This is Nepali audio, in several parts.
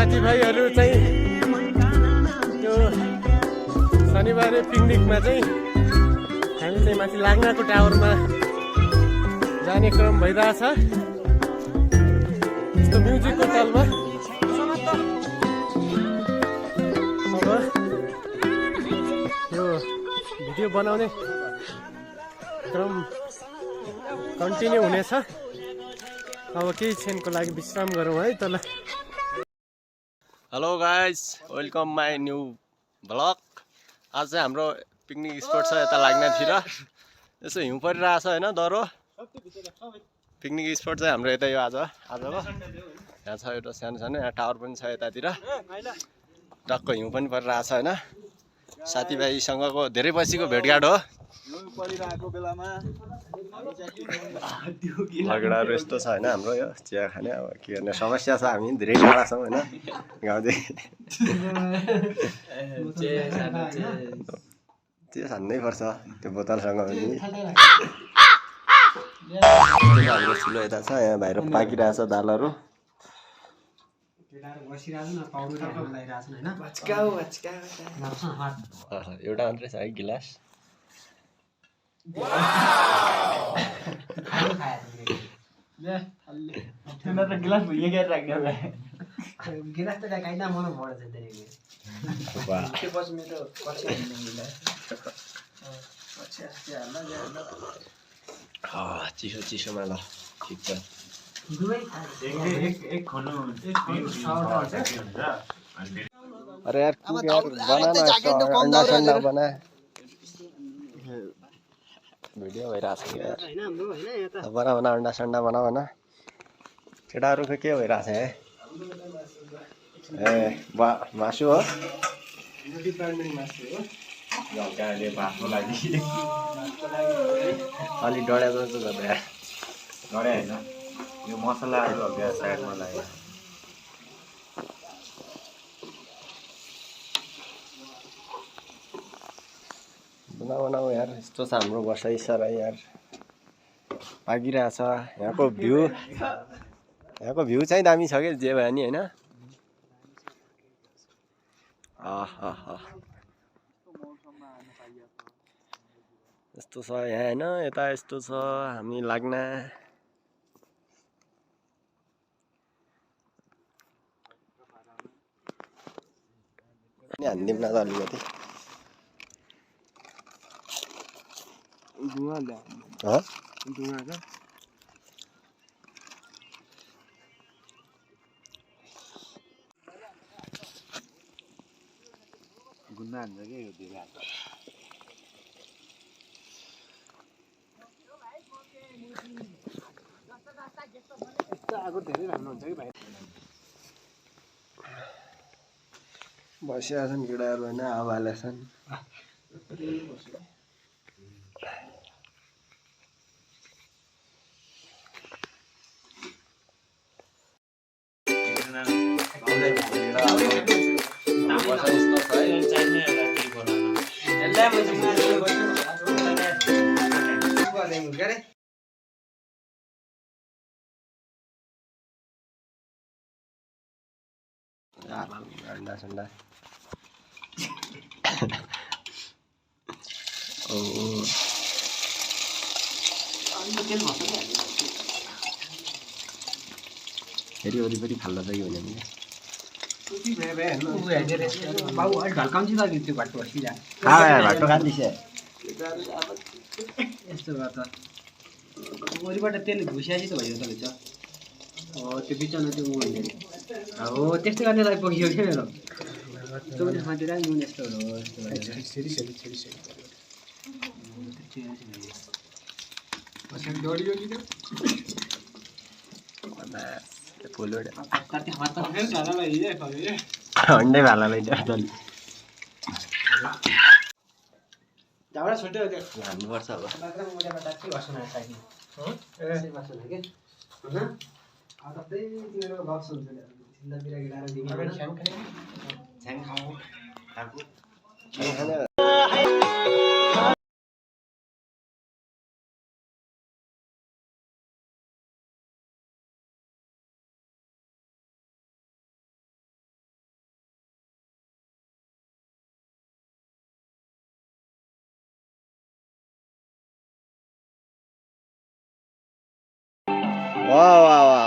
साथीभाइहरू चाहिँ त्यो शनिबारे पिकनिकमा चाहिँ हामी चाहिँ माथि लाग्नाको टावरमा जाने क्रम भइरहेछ। यस्तो म्युजिकको तालमा अब यो भिडियो बनाउने क्रम कन्टिन्यू हुनेछ। अब केही क्षणको लागि विश्राम गरौँ है तल। Hello guys, welcome my new vlog. आज चाहिँ हाम्रो पिकनिक स्पट छ यता लाग्नेतिर। यसो हिउँ परिरहेछ होइन, दह्रो। पिकनिक स्पट चाहिँ हाम्रो यता यो आजको यहाँ छ एउटा सानो सानो, यहाँ टावर पनि छ यतातिर। टक्क हिउँ पनि परिरहेछ होइन। साथीभाइसँगको धेरै पछिको भेटघाट हो। झगडाहरू यस्तो छ होइन हाम्रो यो चिया खाने। अब के गर्ने, समस्या छ। हामी धेरै टाढा छौँ होइन गाउँदेखि। त्यो छान्नै पर्छ त्यो बोतलसँग पनि। हाम्रो चुलो यता छ, यहाँ बाहिर पाकिरहेछ दालहरू। एउटा मात्रै छ है गिलास। गिलास भुइँकेर राख्ने गिलास त काहीँ मन पर्छ चिसो चिसोमा ल ठिक छ। अरे यार बना बना भिडियो भइरहेछ बना बना अन्डा सन्डा बना भन। केटाहरूको के भइरहेछ है? ए मासु हो, अलि डढ्या जस्तो छ। डढ्या होइन, यो मसलाहरू अभ्यास साइडमा लाग्यो। बनाऊ यार, यस्तो छ हाम्रो बसाइ सराइ यार। पाकिरहेछ। यहाँको भ्यू चाहिँ दामी छ कि जे भयो नि होइन। यस्तो छ यहाँ होइन, यता यस्तो छ। हामी लाग्ना हानिदिउँ न त अलिकति। गुन्ना हान्छ कि यो धेरै हाल्छ। बसिया छन् केटाहरू होइन, हावा हालेछन्। अन्डा सन्डा फेरि वरिपरि फाल्दा चाहिँ हो भने भाटो काटिस यस्तो भयो त। वरिबाट तेल घुसियासी त भयो त त्यो बिचमा त्यो हो त्यस्तो गर्नेलाई पक्रियो क्या मेरो। चौबिस मातिर नुन यस्तोहरू हो। अन्डै भाला हान्नुपर्छ अब। वाह वाह वाह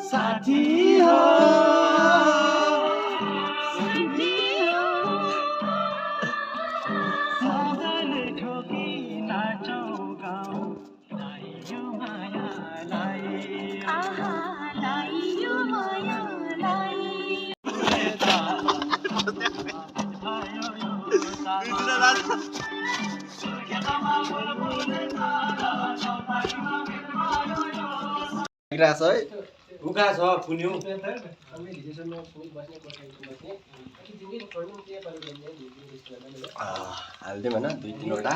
साथी हो ग्रास है उगा छ पुन्यु हालिदिउँ होइन 2-3 वटा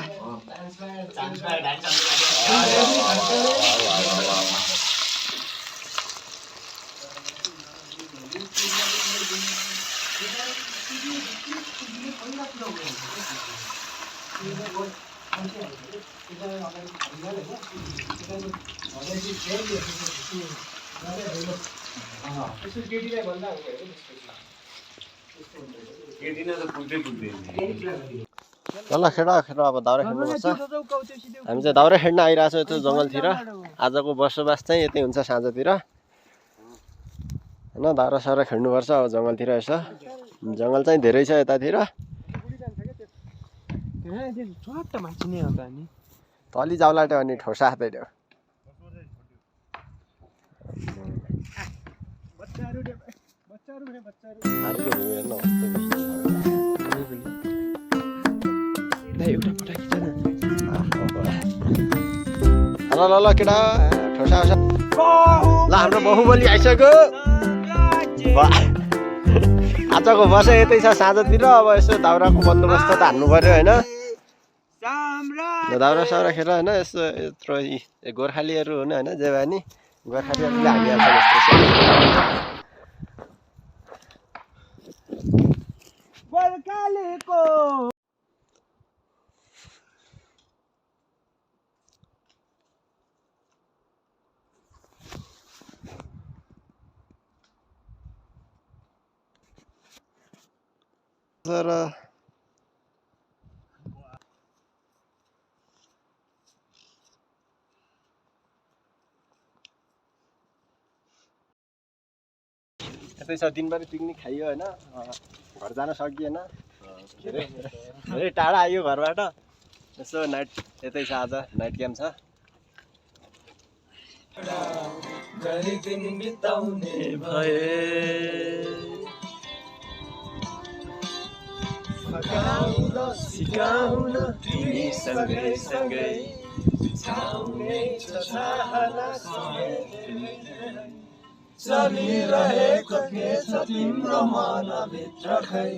ल खेड खेड अब दाउरा खेल्नुपर्छ हामी चाहिँ दाउरा खेल्न आइरहेको छौँ यता जङ्गलतिर आजको बसोबास चाहिँ यतै हुन्छ साँझतिर होइन दाउरा साउरा खेल्नुपर्छ अब जङ्गलतिर यसो जङ्गल चाहिँ धेरै छ यतातिर तली जाउलाट्यो अनि ठोसा हातैट्यो ल ल ल केटा ठोसा ल हाम्रो बाहुबली आइसक्यो आजको बस यतै छ साँझतिर अब यसो दाउराको बन्दोबस्त त हान्नु पर्यो होइन दाउरा साउरा खेर होइन यसो यत्रो गोर्खालीहरू हुने होइन जे भए नि गोर्खालीहरूले हालिहाल्छ यस्तो गोर्खालीको तर यतै छ दिनभरि पिकनिक खाइयो होइन घर जान सकिएन धेरै टाढा आयो घरबाट यसो नाइट यतै छ आज नाइट क्याम्प छ दिन बिताउने भए सिकाउन तिमी सँगै सँगै चलिरहेको के छ तिम्रो मनभित्र खै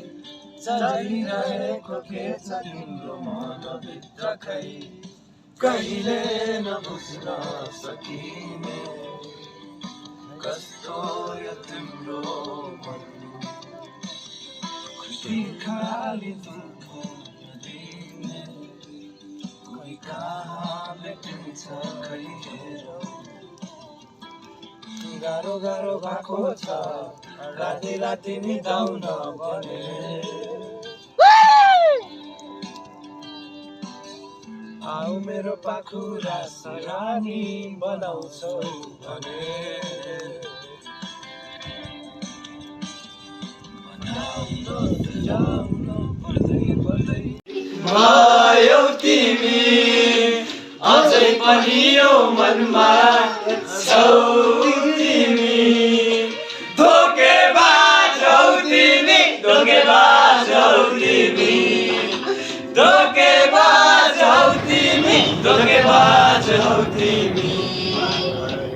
चलिरहेको के छ तिम्रो मनभित्र खै कहिले नबुझ्न सकिने कस्तो यो तिम्रो मन खुसी खाली तुमको दिने कोही कहाँ भेटिन्छ खै हेरौँ गाह्रो गाह्रो भएको छ राति राति निदाउन भने आऊ मेरो पाखुरा सरानी बनाउँछौ भने भयो तिमी अझै पनि यो मनमा छौ तिमी धोकेबाज हौ तिमी धोकेबाज हौ तिमी धोकेबाज हौ तिमी धोकेबाज हौ तिमी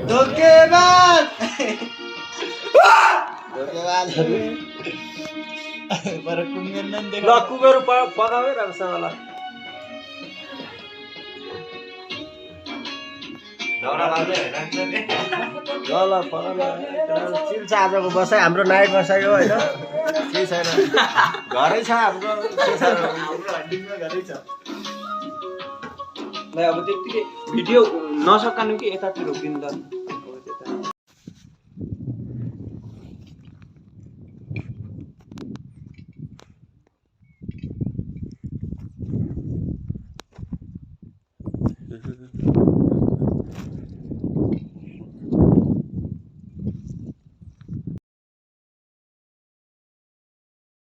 धोकेबाज धोकेबाज पर कुङ्गेर नन् देख ल कुकुर पकावे राम्रोसँग ल ल चिल्छ आजको बसाइ हाम्रो नाइट बसाइ हो होइन केही छैन घरै छ हाम्रो घरै छ ल अब त्यतिकै भिडियो नसकानु कि यतातिर रोकिदिनु त अब त्यता